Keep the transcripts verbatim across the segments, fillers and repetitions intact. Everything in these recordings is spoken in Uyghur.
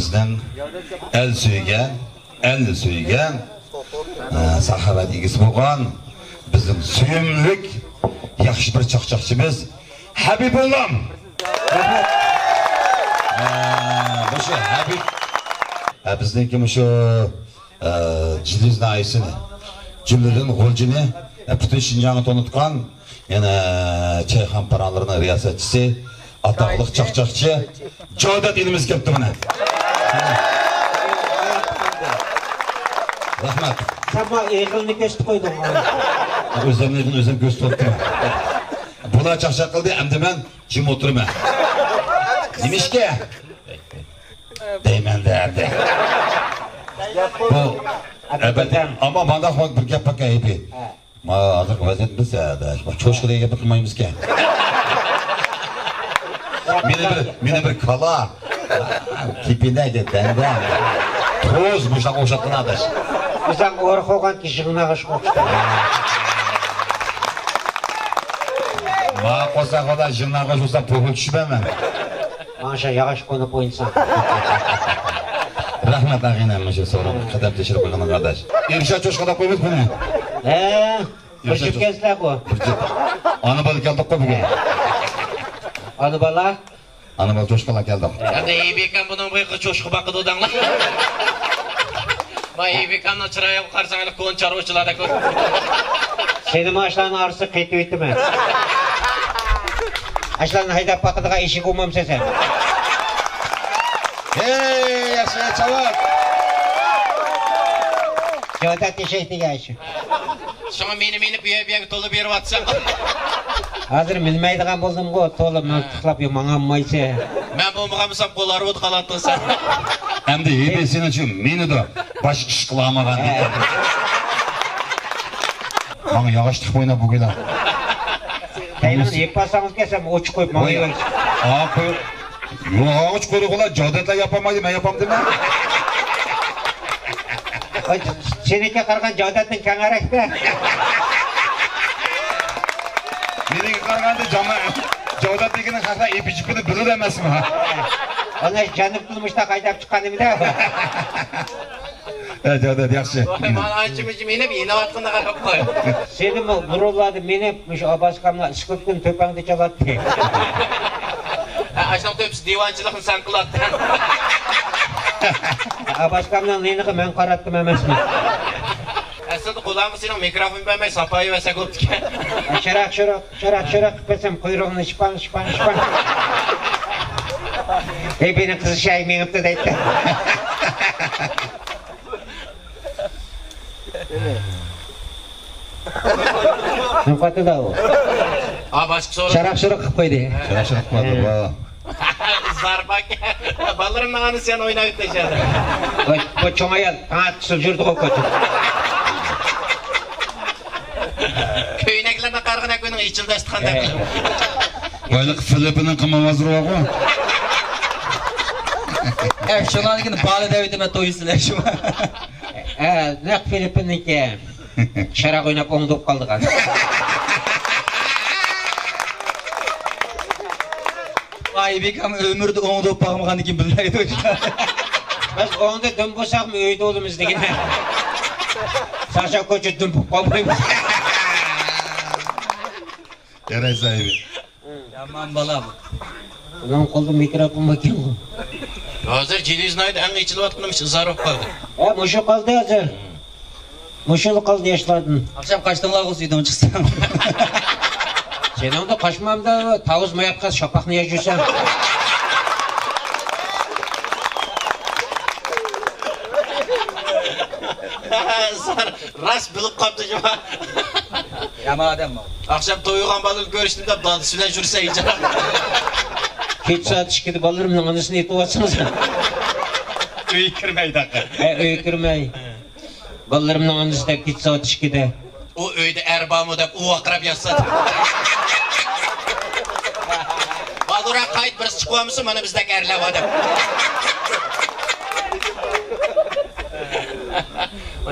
بىزنىڭ ئەل سۆيگەن، ئەلنى سۆيگەن، ئە، ساخاۋەت ئىگىسى بولغان بىزنىڭ سۆيۈملۈك ياخشى بىر چاقچاقچىمىز ھەبىبۇللام. ئە، مۇشۇ ھەبىب، ئە، بىزنىڭكى مۇشۇ، ئە، جىلىز ناھىيەسىنى، جۈملىدىن غۇلجىنى، ئە، پۈتۈن شىنجاڭغا تونۇتقان يەنە چايخانا پاراڭلىرىنىڭ رىياسەتچىسى، ئاتاقلىق چاقچاقچى جاۋدەت ئىنىمىز كەپتۇ مانا. رەھمەت. سەن ما ئېغىلنى كۆرسىتىپ قويدۇڭ. ئۆزۈمنى ئۆزۈم كۆرسىتىپ قويدۇم. بۇلار چاقچاق قىلدى، ئەمدى مەن جىم ئولتۇرىمەن. نېمىشقا؟ دەيمەن-دە ئەمدى. بۇ، ئەلۋەتتە، ئەمما مانداق بىر گەپ باركەن، ئېيبى. ما ھازىرقى ۋەزىيەت بىز، ئە، چوشقا دېگەن گەپنى قىلمايمىزكەن. مېنى بىر، مېنى بىر كالا، كېپىنەك، بەندە، توز مۇشۇلارغا ئوخشاتقان ئاداش. ئۆزۈڭ ئورۇق بولغان كىشىڭنى ئوخشىتىپ. ما قوساق ئاداش، جىڭناغا ئوخشىسا پوقۇل چۈشمەيمەن. ماڭا شۇ ياغاچ قونۇپ ئوينىساڭ. رەھمەت ئاغىنەم، مۇشۇ سورۇنغا قەدەم تەشرىپ قىلغىنىڭغا ئاداش. ئىرشاد چوشقا دەپ قويمىز بۇنى. ھە. بىر جۈپ كەلسىلەرغۇ. بىر جۈپ. ئانا بالا كەلدۇققۇ بۈگۈن. ئانا بالا. ئانا بالا چوشقىلار كەلدۇق. ئەمدى ئېيبىكام بۇنىڭ بېيىقى چوشقا باقىدۇ دەڭلار. ما ئېيبىكامنىڭ چىرايىغا قارىساڭ، ھېلى كونا چارۋىچىلاردەك. سېنىمۇ ئاشۇلارنىڭ ئارىسىغا قېتىۋېتىمەن. ئاشۇلارنى ھەيدەپ باقىدىغان ئېشەك بولمامسەن سەن؟ ھەي، ياشا، چاۋاك! جاۋدەت ئېشەك دېگەن شۇ. شۇڭا مېنى مېنى بۇ يەر بۇ يەرگە تولا بېرىۋاتىسەن. ھازىر مىنمەيدىغان بولدۇمغۇ، تولا مىلتىقلاپ ماڭالمايسەن. مەن بولمىغان بولسام قول ئارىۋىدا قالاتتىڭ سەن. ئەمدى ھېدى سېنىڭ ئۈچۈن مىنىدۇ، باشقا ئىش قىلالمىغان. ھە. ماڭا ياغاچ تىقىپ ئويناپ بولغىلا. دەيمەن، يېپىپ ئالساڭىز كەلسەم ئوچۇق قويۇپ ماڭا. ۋاي. ئا، قوي. يوغاغۇچ قۇرۇقلار جاۋدەتلەر ياپالمايدۇ، مەن ياپامدىمەن؟ سېنىڭكىگە قارىغان جاۋدەتنىڭ كەڭرەكتە. مېنىڭكىگە قارىغاندا جاما-، جاۋدەت دېگىنى خەقلەر ئېپى-چېپىنى بىلىدۇ ئەمەسمۇ؟ ئانا جەنۇبتىن مۇشۇنداق ھەيدەپ چىققان ئىدى. ھە، جاۋدەت ياخشى. ۋاي، مانا ئانچە-مۇنچە مېنىپ يېنىۋاتقىنىغا قاراپ قوي. سېنىمۇ بۇرۇنلاردا مېنىپ مۇشۇ ئاباسكامنىڭ ئىسكوپتىن تۆپەڭدە چالاتتى. ھە، ئاشۇنىڭ تۆپىسى دىۋانچىلىقنى سەن قىلاتتىڭ. ئاباسكامنىڭ نېنىغا مەن قاراتتىم ئەمەسمۇ؟ ئەسلىدە قۇلاققا سېنىڭ مىكروفون بەرمەي ساپايىۋەرسەك بوپتىكەن. شاراق-شۇرۇق، شاراق-شۇرۇق قىلىپ بەرسەم قۇيرۇقىنى شىپاڭ، شىپاڭ، شىپاڭ. ھەي، مېنىڭ قىزىل شايىم مېڭىپتۇ دەيتتى. نېمە قاتىدۇ ئۇ؟ ھا، باشقا سورۇن. شاراق-شۇرۇق قىلىپ قويدى. شاراق-شۇرۇق قىلىپ قويدى. زار باك. بالىلىرىمنىڭ ئانىسى يەنە ئويناۋېتىدۇ ئىچەردە. بۇ، بۇ چوڭ ئايال تاڭ ئاتقۇسىلا يۈرىدىغۇ كوچىدا. كۆينەكلىرىنى قارىغىنە كۈنىڭ ئېچىلدى ئەستىخاندەك. ھەي. بايلىق فىلىپپىننىڭ قىمار بازىرى بارغۇ. ئەي، شۇلارنىڭكىنى بالا دەۋېتىمەن، تويسىلەر شۇ. ھە، نەق فىلىپپىننىڭكى. شاراق ئويناپ ئوڭدۇپ قالىدىغان. ئايبىكام ئۆمرىدە ئوڭدۇپ باقمىغاندىن كېيىن بىلمەيدۇ. بىز ئوڭدا دۈم بولساقمۇ ئۆيدە بولىمىز دېگىنە. ساشا كوچا دۈم بولۇپ قالمايمىز. يارايسىز ئايبىك. يامان بالا بۇ. ئۇنىڭ قولىدا مىكروفون باركەنغۇ. ھازىر جىلىزنايدا ئەڭ ئېچىلىۋاتقىنىمىز ئىزھار بولۇپ قالدى. ھە، مۇشۇ قالدى ھازىر. مۇشۇلا قالدى ياشلاردىن. ئاخشام قاچتىڭلارغۇ سۈيدۈڭ چىقسام؟ سېنىڭدە قاچمامدا تاۋۇز ماياپ قاز شاپاقنى يەپ يۈرسەڭ. راست بىلىپ قاپتۇ جۇما. يامان ئادەم بۇ. ئاخشام تويغان بالىنى كۆرۈشتۈم دەپ دادىسى بىلەن يۈرسە ھىجاب. كېچە سائەت ئىككىدە بالىلىرىمنىڭ ئانىسىنى ئېتىۋاتسىڭىز. ئۆيگە كىرمەيدۇ. ھە، ئۆيگە كىرمەي. بالىلىرىمنىڭ ئانىسى دەپ كېچە سائەت ئىككىدە. ئۇ ئۆيدە ئەر بارمۇ دەپ ئۇ ۋارقىراپ ياتسا. بالدۇرراق قايت، بىرسى چىقىۋالمىسۇن، مانا بىزدەك ئەرلەر بار دەپ.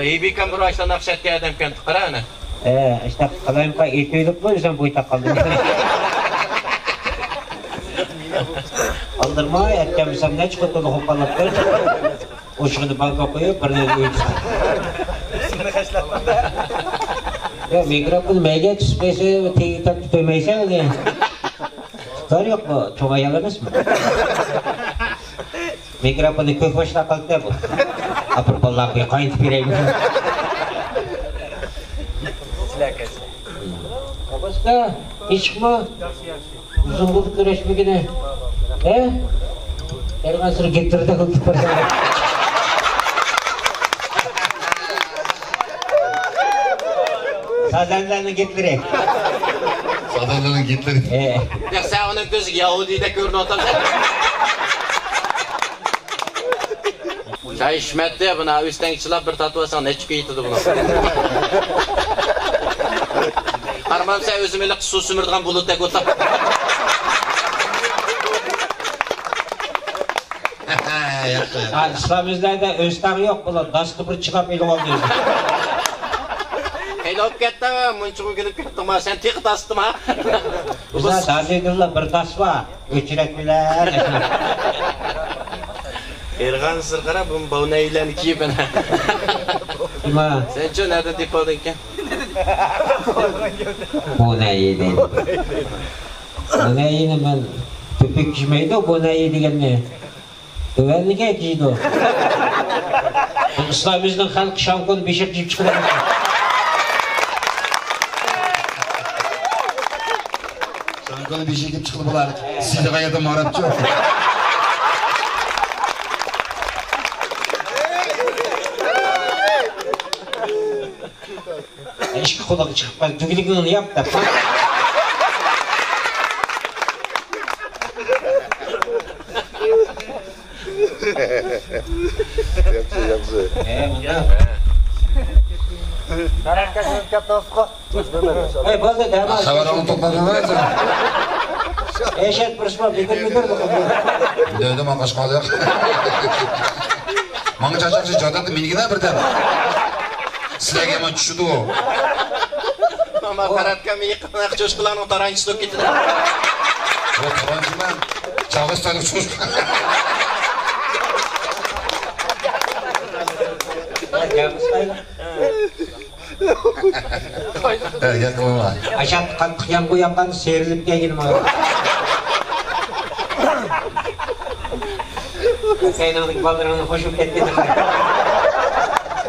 ھېبىكام بىر ئاشۇنداق شەتكە ئادەمكەن، قارا ئانا. ھە، ئاشۇنداق قالايمىقان ئېتىۋېلىپلا ئۆزۈم بويتاق قالدىم. ئالدىرىماي ئەتكەنمىسەم نەچچە قېتىم ئۇخلاپ قالاتتى. ئوشۇقىنى بانكىغا قويۇپ، بىر نەرسە ئۆيگە چىقتى. يا، مىكروفون مەيگە چۈشۈپ قالسا، تېگىگە تارتىپ تۈگمەيسەن، ئۇنى. ئىقتىدارى يوق بۇ، چوڭ ئايال ئەمەسمۇ؟ مىكروفوننى كۆك باشلاپ قالدى بۇ. ئاپىرىپ بالىلارغا قاينىتىپ بېرەيمۇ؟ باشقا ھېچقىمۇ؟ ئۇزۇن بولدى كۆرۈشمىگىنى. ھە؟ كەلگەنسېرى گىتلېردەك ئۆتۈپ بارساڭ. سازەندىلەرنىڭ گىتلېرى. سازەندىلەرنىڭ گىتلېرى. ھە. يا، سەن ئۇنىڭ كۆزىگە يەھۇدىيدەك كۆرۈنۈۋاتامسەن. چاي ئىچمەتتى، بۇنا ئۆستەڭگە چىلاپ بىر تارتىۋالساڭ، نەچچە كۈن يېتىدۇ بۇنىڭ. قارىمامسەن، ئۆزۈم ھېلىقى سۇ سۈمۈرىدىغان بۇلۇتتەك ئولتۇرۇپ. ياخشى. ھە، ئىسلام ئىزلەردە ئۆستەڭ يوق، بۇلار داسقا بىر چىلاپ ئېلىۋالدى ئۆزى. قېنى بولۇپ كەتتىڭ، مۇنچىغا كېلىپ كەتتىڭما، سەن تېخى داستىما؟ بىزدە دادىدىنلا بىر داس بار. ئۆچرەت بىلەن. قېرىغانسېرى قارا، بۇ بونەيلەرنى كىيىپ ئەنە. نېمە؟ سەنچۇ نەدىن تېپىۋالدىڭكەن؟ بونەي دەيدۇ. بونەينى مەن، تۆپۈك كىيمەيدۇ بونەي دېگەننى. تۆۋەنلىكى كىيىدۇ. ئىسلام ئىزنىڭ خەلقى شاڭكون بېشىق كىيىپ چىقىدۇ. شاڭكونى بېشىغا كىيىپ چىقىدۇ بۇلار. سىيدىغان يەردە ماراپچۇ. ئىككى قولىغا چىقىپ قال، دۈگىلىكىڭنى ياپ دەپ. ياخشى، ياخشى. ئە، مۇنداق. ئەي، بولدى، دەم ئال. خەۋەر ئاڭلىتىپ قالدىڭىز. ئەشەت بىر شۇ بىدىر بىدىر بولدى. دەيدۇ، ماڭا قاچقان يوق. ماڭا چاچاقچى جاداتتا مېنىڭكىنە بىردەم. سىلەرگە مانا چۈشىدۇ. ماما قاراتكان يېقىندا چوشقىلارنىڭ تارانچىسى بولۇپ كېتىدۇ. بۇ تارانچىمەن. چاغىستانلىق چوشقا. ھە، گەپ قىلما. ئاشات قاتتىق يامغۇر ياغقاندا سىيرىلىپ كەلگىنى ماڭا. كەينىڭدىكى بالىلىرىڭنى خوش بولۇپ كەتكىنى.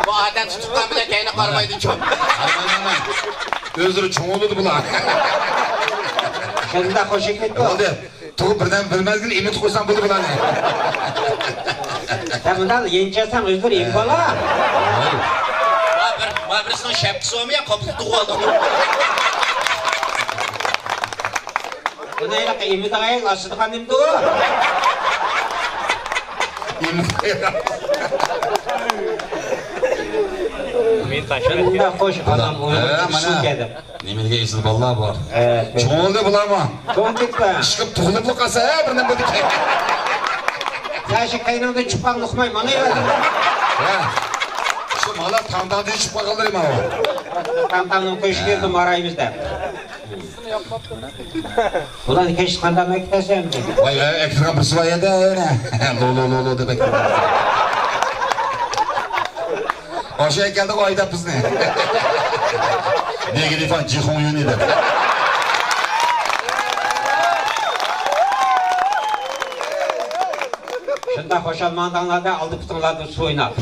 بۇ ئادەم تۇتۇقلار بىلەن كەينى قارىمايدۇ چوڭ. ئۆزلىرى چوڭ بولىدۇ بۇلار. شۇنداق خوش بولۇپ كەتتى. بولدى. تۇغۇپ بىردەم بىر مەزگىل ئېمىتىپ قويساڭ بولدى بۇلارنى. سەن مۇنداق يېنىچ ياتساڭ ئۆزلىرى ئېمىپ ئالا. ما بىر، ما بىرسىنىڭ شەپكىسى بارمۇ يا، قاپلىق تۇغۇۋالدىڭ. بۇنى ھېلىقى ئېمىدىغان ئايال ئاسىدىغان نېمىدۇ؟ شۇنداق خوش ئانام ئۇيغۇرچە ھە، مانا. چۈشىنىپ كەلدىم. نېمە دېگەن ئېسىل بالىلار بار. ھە، چوڭ بولدى بۇلارمۇ. چوڭ كەتتى. ئىشقىپ تۇغۇلۇپلا قالسا، ھە، بىر نېمە بولدى. سەن شۇ قەينىڭدىن چىققان لوقماي ماڭا يەۋەردىڭ. ھە. شۇ مالا تاڭ-تاڭدىن چىقىپ قالغانلىرى ماۋۇ. تاڭ-تاڭنىڭ قوشۇپ بېرىدۇ مارايمىز دەپ. بۇلارنى كەچتە قانداق مەكتەسەن؟ ۋاي، ئەكتىرگەن بىرسى بار ئەدە، يەنە. لو، لو، لو، لو دەپ ئەكتىرگەن. ئاشۇ ئەكەلدىغۇ ھايداپ بىزنى. نېگىرىفان جىخۇڭيۈنى دەپ. شۇنداق خۇشال ماڭدىڭلار-دە، ئالدى پۇتۇڭلاردا سۇ ئويناپ.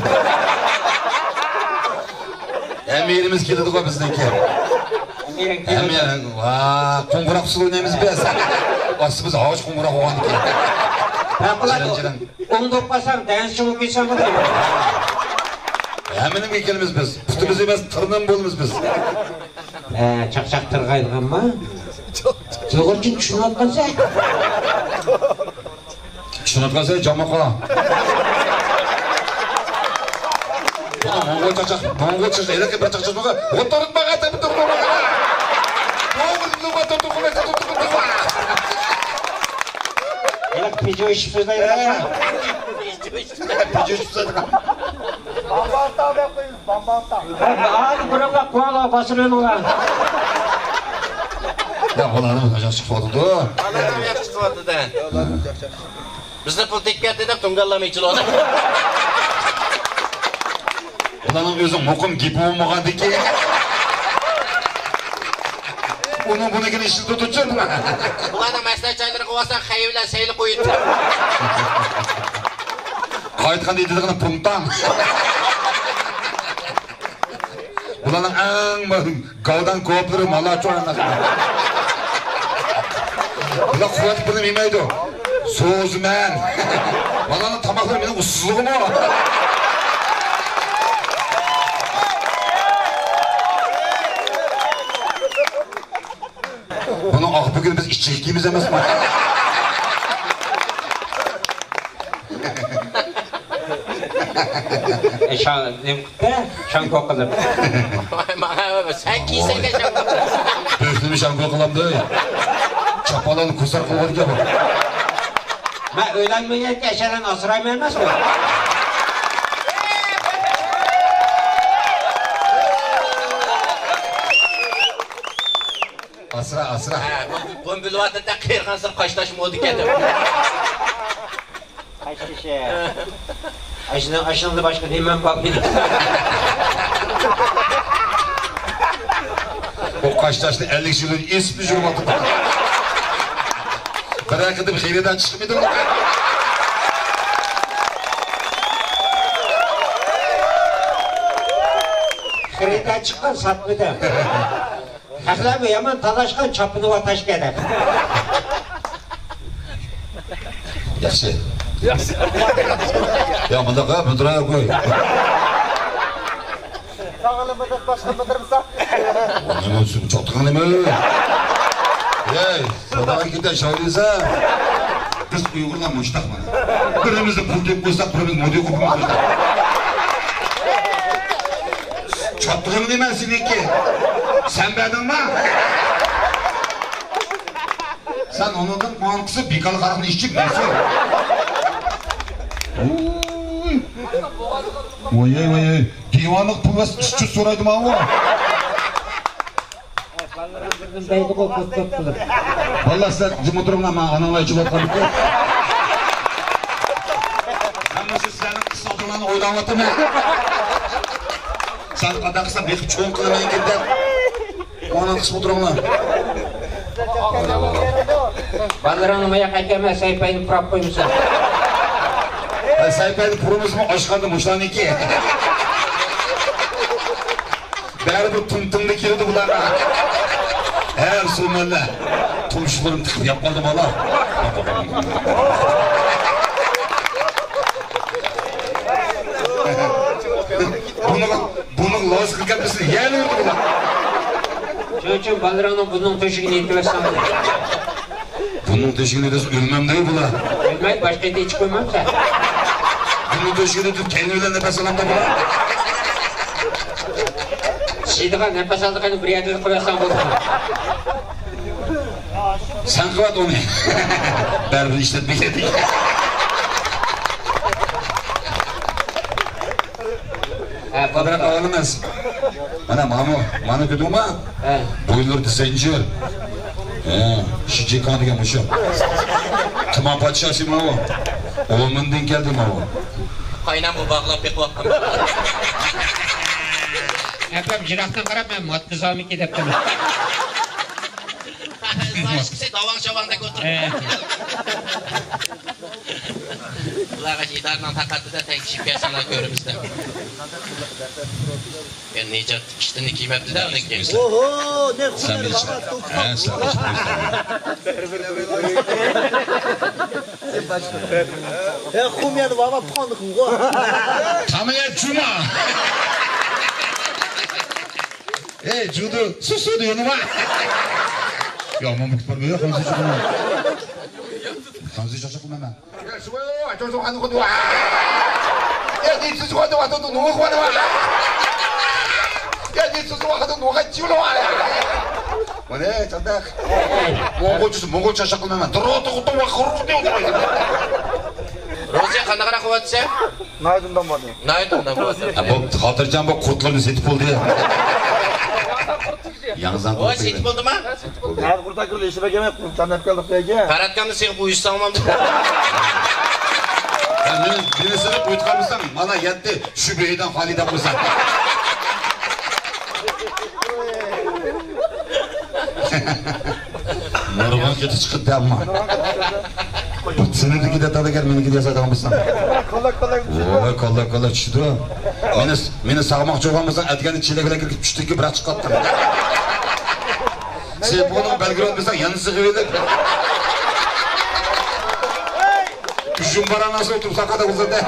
ھەممە يېرىمىز كېلىدىغۇ بىزنىڭكى. ھەممە يېرىڭ ھەممە كېلىدۇ. يېرىڭ، ۋا، قوڭغۇراق ئۇسسۇلى ئوينايمىز بىز. ئاستىمىز ھاۋاچ قوڭغۇراق بولغاندىكىن. پەۋقۇلئاددە جىرىڭ، جىرىڭ. ئوڭ دوپ قالساڭ، دەنسچىمۇ كېسەڭ بولدى. ھەممىنىڭ كېلىمىز بىز. پۇتىمىز ئەمەس، تىرنىمۇ بولىمىز بىز. ھە، چاقچاق تىرغايدىغانما؟ ئۇيغۇرچىنى چۈشىنىۋاتقانسەن. چۈشىنىۋاتقانسەن، جاماقا. بۇنىڭ موڭغۇل چاقچاق، موڭغۇل چاقچاق، ھېلىقى بىر چاقچاق بولسا، ئوتتۇرىدىن باقا، تەپە تۇرۇپ باقا. موڭغۇل تۇرۇپ باقا، تۇرۇپ باقا، تۇرۇپ باقا. ھېلىقى پىجۇ ئىشىپ سۆزلەيدىغان. پىجۇ ئىشىپ سۆزلەيدىغان. بامبانتاغ دەپ قويىمىز، بامبانتاغ. ھازىر بىرىڭلار قۇۋالا باسىۋېلىڭلار. يا، بۇلارنىڭ ياخشى چىقىۋاتىدۇ. بالىلىرىم ياخشى چىقىۋاتىدۇ. بىزنى پۇل تېگىپ كەتتى دەپ تۇڭگانلارمۇ ئېچىلىۋاتىدۇ. بۇلارنىڭ ئۆزى مۇقىم گېپى بولمىغاندىكىن، ئۇنىڭ بۇنىڭكىنى ئىشلىتىۋاتىدۇ. بۇلارنىڭ مەسلىھەت جايلىرىغا بارساڭ، خەيۋىلەر سەيلە قويۇۋېتىدۇ. قايتقاندا ئېيتىدىغىنى پۇڭتاڭ. بۇلارنىڭ ئەڭ مۇھىم گاۋدان كوپلىرى مالاچو ئەمەس. بۇلار قۇۋۋەتلىك بىلەن يېمەيدۇ. سوزىمەن. مانانىڭ تاماقلىرى مېنىڭ ئۇسسۇزلۇقىمۇ. بۇنىڭ ئاقپۆكىنى بىز ئىچىگە كىيىمىز ئەمەسمۇ؟ ئە، شا-، نېمە قىپتۇ؟ شامپۇ قىلىپ. ۋاي، مانا، سەن كىيسەڭ شامپۇ. بۆكنىمۇ شامپۇ قىلامدۇ. چاپانلارنى كۇسار قىلىۋاتىدىكەن بۇ. مەن ئۆيلەنمىگەنكى ئەشەلەرنى ئاسرايمەن ئەمەسمۇ؟ ئاسرا، ئاسرا. ھە، بۇ، بۇنى بىلىۋاتىدۇ، قېرىغانسېرى قاشلاش مودا ئىكەن دەپ. قاشلىشى. ئاشۇنىڭ، ئاشۇنىڭدا باشقا نېمە بار مېنىڭ؟ بۇ قاشلاشنى ئەللىك يىلدىن ئېسىپ يۈرۈۋاتىدۇ. بىرەر قېتىم خېرىدار چىقمىدى. خېرىدار چىققان، ساتمىدى. خەقلەرمۇ يامان تالاشقان، چاپىنى ۋاتاشكەن دەپ. ياخشى. ياخشى. يا، مۇنداق، ھە، مۇدراپ قوي. ساغلىمىدىم، باشقا مۇدرىمىسا. نېمە ئۈچۈن چوقتىغىن نېمە؟ ھەي، ساداغا كېتە شاۋلىسا. بىز ئۇيغۇرلار مۇشتاق مانا. بىرىمىزنى پۇل دەپ قويساق، بىرىمىز مودېل قويۇپ قويساق. چاتىقىم نېمە سېنىڭكى؟ سەن بەردىڭما؟ سەن ئۇنىڭدىن قورقسا بىكار ھاراقنى ئىچىپ يۈرسۇن. ۋوي. ۋوي، ۋوي، ۋوي. دىۋانلىق پۇل بەرسە ئۈچ يۈز سورايدۇ ماۋۇ. دەيدىغۇ، قىز توپ قىلىپ. بالىلار، سىلەر جىم ئولتۇرۇڭلار، مانا ئاناڭلار ئېچىلىۋاتقان. مەن مۇشۇ سىلەرنىڭ قىز ئولتۇرغانلارنى ئويلاۋاتىمەن. سەن قانداق قىلسام بېقىپ چوڭ قىلىمەنكىن دەپ. ئاناڭ قىز ئولتۇرۇڭلار. بالىلىرىڭنى ماياق ئەكەلمە، سەيپەينى پۇراپ قويمىسۇن. ھە، سەيپەينى پۇرىمىزمۇ ئاشخانىدا مۇشۇلارنىڭكى. بەرىبىر تۇڭتۇڭدا كېلىدۇ بۇلارغا. ھە، سۇمەنلەر. تۇمشۇقلىرىم تىقىپ ياپ قالدىم ھالا. بۇنىڭ، بۇنىڭ لازىقى كەلمىسىن، يەنە بۇلار. شۇنىڭ ئۈچۈن بالىلىرىڭنىڭ بۇنىڭ تۆشۈكىنى يېتىۋەتسەڭ. بۇنىڭ تۆشۈكىنى دېسە ئۆلمەمدۇ بۇلار. ئۆلمەيدۇ، باشقا يەردە ئېچىپ قويمامسەن؟ بۇنىڭ تۆشۈكىنى دېسە كەينى بىلەن نەپەس ئالامدا بۇلار. ئىچىدىغان نەپەس ئالىدىغان بىر يەردە قويۇۋەتسەڭ بولىدۇ. سەن قىلىۋەت ئۇنى. بەرىبىر ئىشلەتمەيدۇ. ھە، قادىر ئاكا، ئاۋۇ ئەمەس. مانا، مانا، مانا كۆردۈڭمۇ؟ ھە. بويلىرىدا زەنجىر. ھە، شىجىكاڭ دېگەن مۇشۇ. تۇمان پادىشاسى ماۋۇ. ئومەندىن كەلدى ماۋۇ. قاينام بۇ باغلاپ بېقىۋاتقان. ئەپەم، يىراقتىن قاراپ، مەن ماتكىزامىكى دەپتىمەن. زاشكىسى داۋاڭ شاۋاڭدەك ئولتۇرۇپ. ھە. بۇلارغا ئىدارىنىڭ تاقاتىدا تەڭ كىشى كەلسەڭلار كۆرىمىز دەپ. يا نىجات ئىككىسىنى كىيمەپتىدە ئۇنىڭكى. ئوھو، نەق سەن بىلىسەن. ھە، سەن بىلىسەن. ھە، خۇميەن ۋاۋا پاندىقىڭغۇ. تامىيە جۇما. ئەي، جۇدۇ، سۇسۇ دېگەننى بار. يا، ماما كۇپار بۆيە خانزى چىقىمەن. خانزى چاچاق قىلمايمەن. يا، شۇ، ئاچاڭ سوغاننى قويدۇ. يا، دېيىپسىز قويدۇ، ئاتىدۇ، نوغا قويدۇ. يا، دېيىپسىز قويدۇ، نوغا چىۋلۇ. مانا، چاتاق. موڭغۇلچىسى، موڭغۇل چاچاق قىلمايمەن. دۇرۇ، دۇرۇ، دۇرۇ، دۇرۇ، دۇرۇ. روزى، قانداقراق قىلىۋاتىسەن؟ ناھايىتى ئوبدان بولدى. ناھايىتى ئوبدان بولدى. ھە، بوپتۇ، خاتىرجەم بول، قۇرتلىرىنى سېتىپ بولدى. ياڭزان ۋاي، قۇرت سېتىپ بولدىمۇ؟ بولدى. ھە، قۇرت ئاكىرىدى ئىشلىمەكەن، قۇرت چانداپ كەلدۇق دەيگەن. پەرھات ئاكامنى سېغىپ ئۇيۇشساڭ بولدى. ھە، مېنى، مېنى سېلىپ ئۇيتقانمىساڭ، مانا يەتتى، شۈبھىدىن خالىي دەپ قويساڭ. نۇرغۇن قېتى چىقىپتۇ ئەمما. بۇ سېنىڭدىكى دېتال ئەگەر مېنىڭكىدە ياسايدىغان بولساڭ. ۋوي، كاللا، كاللا چۈشىدۇ. مېنى، مېنى ساغماقچى بولغان بولساڭ، ئەتىگەننى چېلەك بىلەن كىرىپ چۈشتىكى بىراق چىقاتتىم. سېپىغىنىڭ بەلگىرى بولمىسا يانسىغا ئېلىپ. ئۈجۈم باراناسى ئولتۇرۇپ ساقادا ئۇزىدى.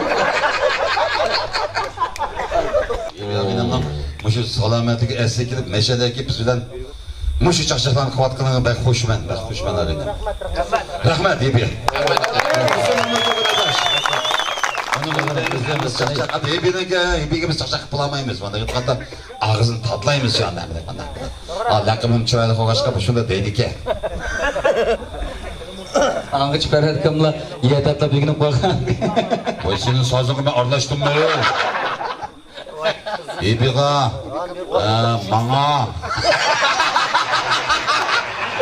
مۇشۇ سالامەتلىكى ئەسلىگە كېلىپ، مەشەدە كېلىپ بىز بىلەن مۇشۇ چاقچاقلارنى قىلىۋاتقىنىڭغا بەك خۇشمەن، بەك خۇشمەن ئەلىنىم. رەھمەت، ھېبى. ئۇنى بىلمەيمىز، بىز، بىز چاقچاق، ھېبىنىڭكى، ھېبىگە بىز چاقچاق قىلىپ بولالمايمىز. مانا يوتقاندا ئاغزىنى تاتلايمىز شۇ ئاندا، مانا. ھا، لەقىمىم چىرايلىق بولغاچقا، بۇ شۇنداق دەيدىكەن. ئاڭغىچە پەرھەت كاملا يەر تاتلاپ ئۆگىنىپ قالغان. ۋاي، سېنىڭ سازىڭغا مەن ئارىلاشتىممۇ؟ ھېبىغا، ئە، ماڭا.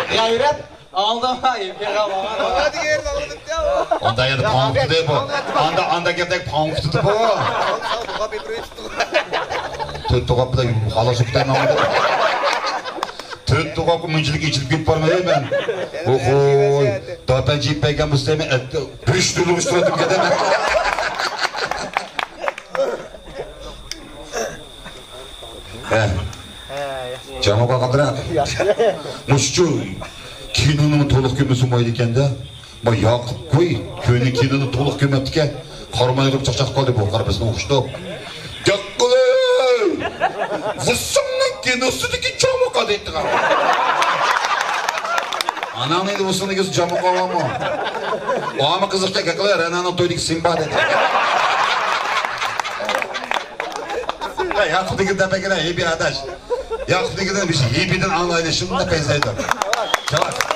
غەيرەت، ئالدىما ھېبىغا ماڭا. ئۇندا يەردە پاڭ تۇتتى بۇ. ئاندا، ئاندا گەپتەك پاڭ تۇتتى بۇ. تۆت توغاپ بىلەن خالاس ئۇقتاي ماڭا. تۆت توغاپقا مۇنچىلىك ئېچىلىپ كېتىپ بارماي مەن. ئوخوي، داپەن جىپ بەرگەن بولسا مەن ئەتتە بىر ئۈچ تۈرلۈك ئۈستىلىتىم كېتەمەن. ھە. جاماغا قاتراق. مۇشۇچۇ كىنونىمۇ تولۇق كۆرمىسە بولمايدىكەن-دە. ما ياقۇپ قوي، كۆينىڭ كىنونى تولۇق كۆرمەپتىكەن. قارىماي قويۇپ چاقچاق قىلدى بۇ قارا بىزنى ئوخشىتىپ. گەپ قىلىڭ! ۋۇسسىڭنىڭ كىنوسىدىكى جامۇقا دەيدىغان. ئاناڭنى ئەيدى ۋۇسسىڭنىڭ كىنوسى جامۇقا بارمۇ؟ ئامما قىزىقكەن گەپ قىلىڭ، رەنانىڭ تويىدىكى سىمبا دەيدىغان. ياقۇپ دېگىنى دەپ بەرگىنە، ھېبى ئاداش. ياقۇپ دېگىنى بىز ھېبىدىن ئاڭلايلى، شۇنداق پەيزەيدۇ. چاۋاك.